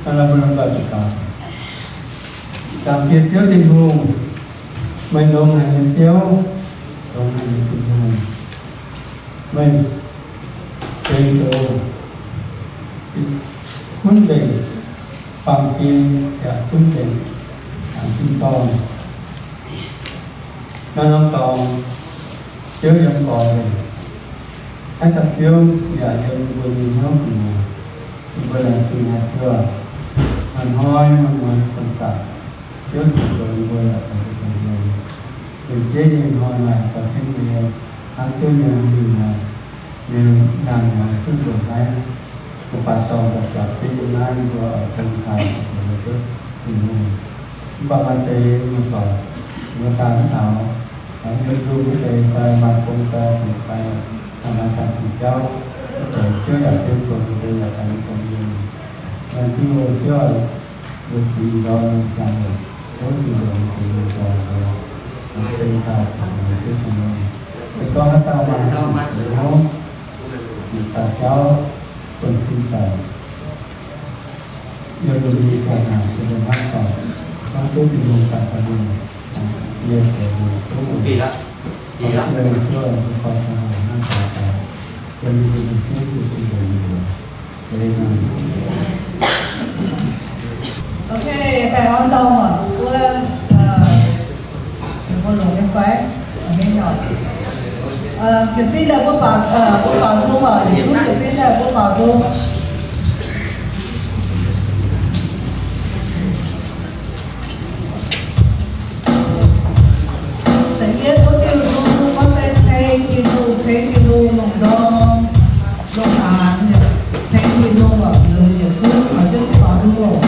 Naaiv mbuo lomh nzoih daux gaux. Zaangc Diex Ziouv Tin-Hungh, meih longx haic nyei Ziouv, longx haic nyei Tin-Hungh. Meih benx zoux kunv nzengc baamh gen yaac kunv nzengc tin-dorngh. Naaiv norm dorngx, Ziouv yiem gorx nzengc. Haaix dauh Ziouv yaac yiem mbuo nyei hnyouv gu'nyuoz. Mbuo laengz zingh haic Ziouv aac. Hnoi-hnoi muonz-muonz dongh daaih, Ziouv zuqc nduqc mbuo yaac zoux mbuo dongh mbuo. Weic Ziouv nyei hnoi naaic dorh jienv mbuo nyei hnamv Ziouv nyei mingh naaic, ninh nangh naaic duqv nzuonx naaiv, mbuo baac dorh mbuo jaax jienv yiem naaiv, mbuo oix ceng daaih zoux Ziouv Tin-Hungh. Mv baac maaih deix mienh doic, mbuo daaih mv taux, yiem nzung wuov deix fai maaih gong fai zuqc fai, maaih daaih zuqc jauv, wuov deix Ziouv yaac jienv bun mbuo yaac daaih mv dongh mienh. Laengz zingh oc Ziouv aac, mbuo zingx nzorng nyei ziangh hoc, tov zingh nzorng, zingh nzorng mbuo, ceng daaih zoux Ziouv Tin-Hungh. Se gorngv haaix dauh maaih hnyouv zuqc daaih jauv, bun cing daaih, yiem mbuo nyei ziangh hoc, yiem mbuo hnangv dorngc, gorngv Ziouv Tin-Hungh daaih bun mbuo, yie zoux mbuo duqv, yie mbuo Ziouv, mbuo gorngv ziangh hoc hnangv daaih daaih, yiem mbuo nyei Ziouv Yesu Giduc nyei mbuox. Ok, baengh orn dorngh oc, mbuo, mbuo longx nyei fai? Ok, nor. Jiez sin daaih mbuo faaux, mbuo faaux nzung oc, jiez sin daaih mbuo faaux nzung. Da'yietv wuov diuh nzung gorngv se ceng Tin-Hungh, ceng Tin-Hungh longc ndorm, longc aanx, ceng Tin-Hungh oc, yietc zungv oix jienv faaux nzung oc.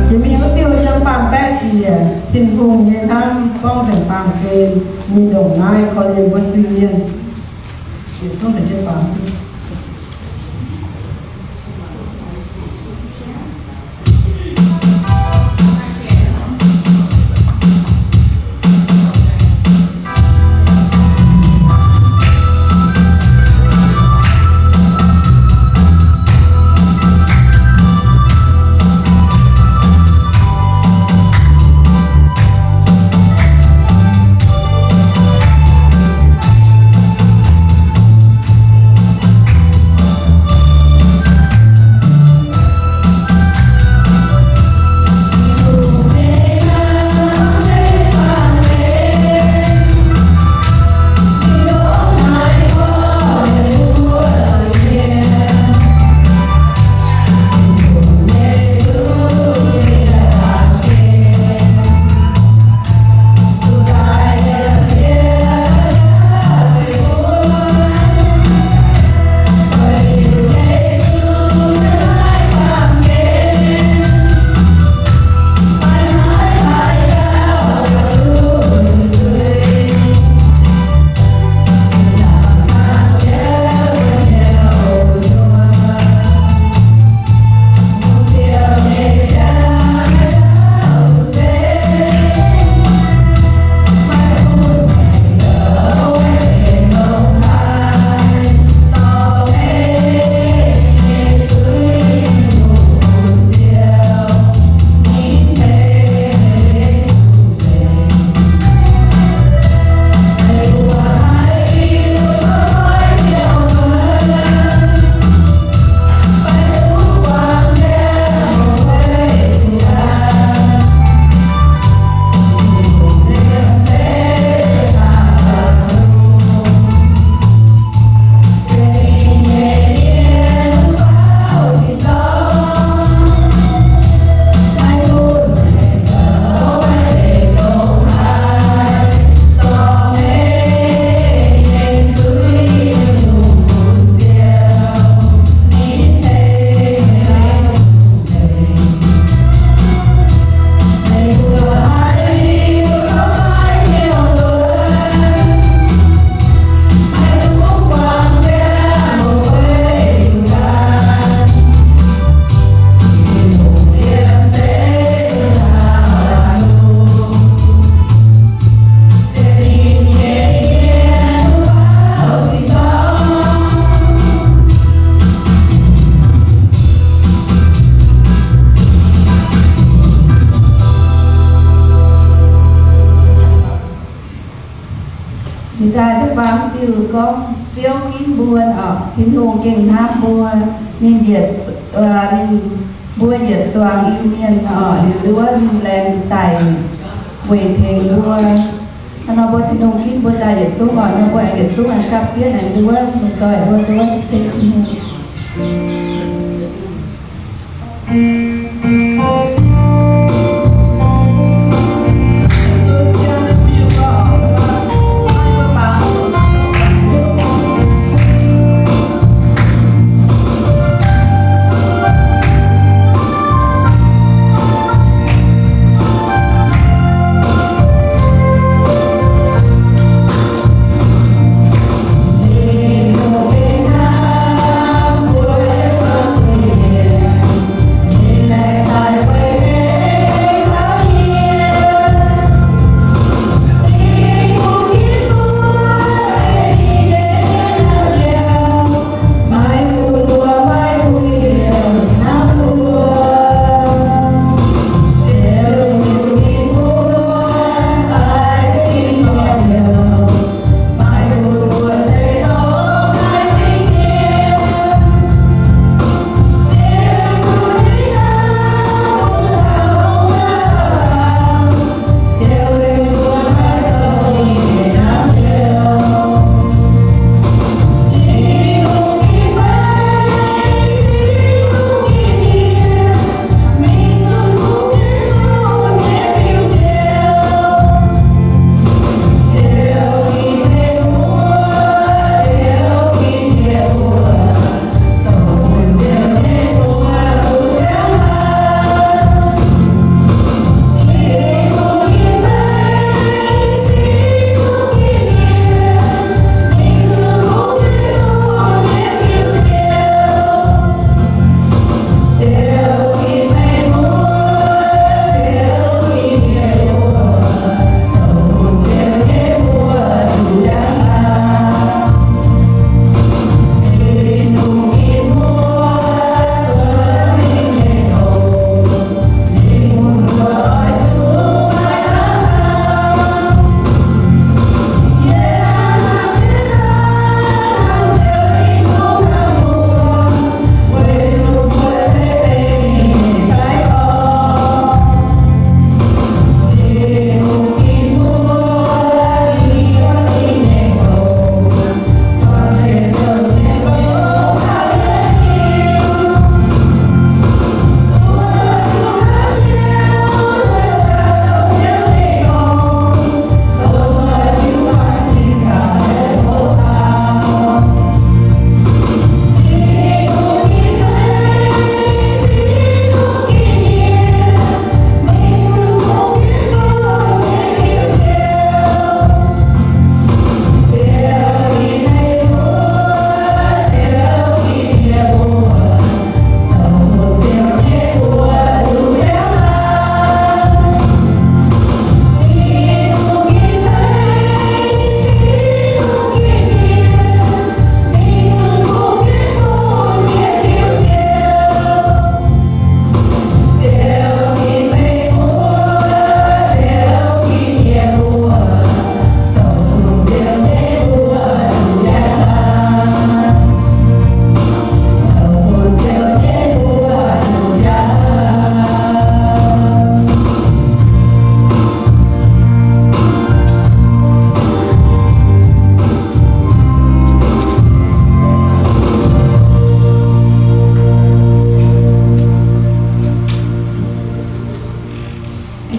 Jiex mingh wuov diuh yiem baamh baeqv siec, Tin-Hungh nyei hnamv gorngv nzengc baamh gen nyei ndongc naaiv korv-lienh mbuo Iu-Mienh. Yietc zungv caux jienv faaux. Cingx daaih da'faam diuh gorngv fiouv ginv mbuo oc. Tin-Hungh gengh hnamv mbuo, ninh yietc, ninh, mbuo yietc zuangx Iu-Mienh oc, liuz nduov ninh laengz daic weic tengx mbuo. Hnangv nor mbuo Tin-Hungh ginv mbuo daaih yietc zungv oc, nor mbuo aengx yietc zungv aengx gapv jienv aengx nduov, lomh nzoih mbuo nduov fih Tin-Hungh.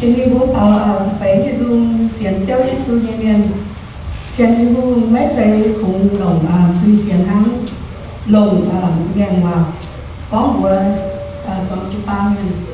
Jiex mingh mbuo baaux da'feix nyei nzung sienx Ziouv Yesu nyei mienh. Sienx Tin-Hungh maiv zeiz kungx longc zuiz-sienx hnangv, longc ngaengc waac gorngv mbuox zuangx jiu-baang mienh.